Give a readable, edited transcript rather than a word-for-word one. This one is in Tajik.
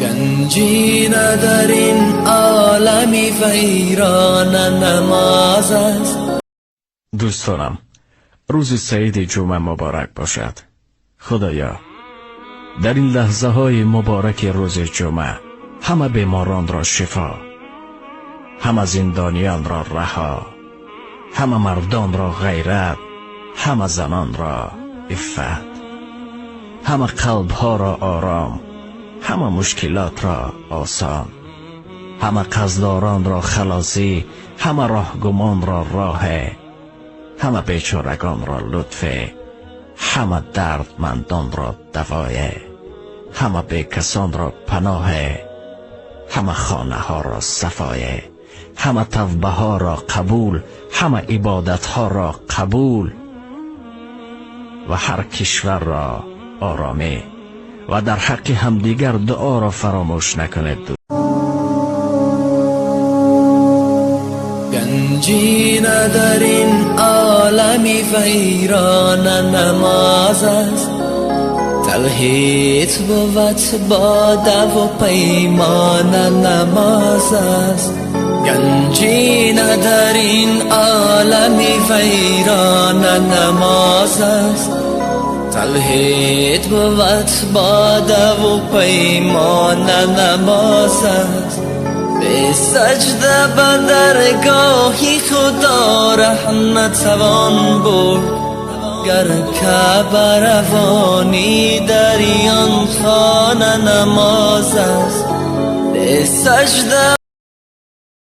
Ганҷина дар ин олами вайрона намоз аст. Дӯстонам, рӯзи саиди ҷумъа муборак бошад. Худоё, дар ин лаҳзаҳои мубораки рӯзи ҷумъа ҳама беморонро шифо, ҳама зиндониёнро раҳо, ҳама мардонро ғайрат, ҳама занонро иффат, ҳама қалбҳоро ором, ҳама мушкилотро осон, ҳама қарздоронро халосӣ, ҳама роҳгумонро роҳе, ҳама бечорагонро лутфе, ҳама дардмандонро давое, ҳама бекасонро паноҳе, ҳама хонаҳоро сафое, ҳама тавбаҳоро қабул, ҳама ибодатҳоро қабул ва ҳар кишварро оромӣ ва дар ҳаққи ҳамдигар дуоро фаромӯш накунед. Ганҷина дар ин олами вайрона намоз аст. Тавҳид бувад бодаву паймона намоз аст. Ганҷина дар ин олами вайрона намоз аст. Тавҳид бувад бодаву паймона намоз аст. Бе саҷда ба даргоҳи Худо раҳмат тавон бурд. Гар Каъба равонӣ дар он хона намоз аст. Бе саҷда.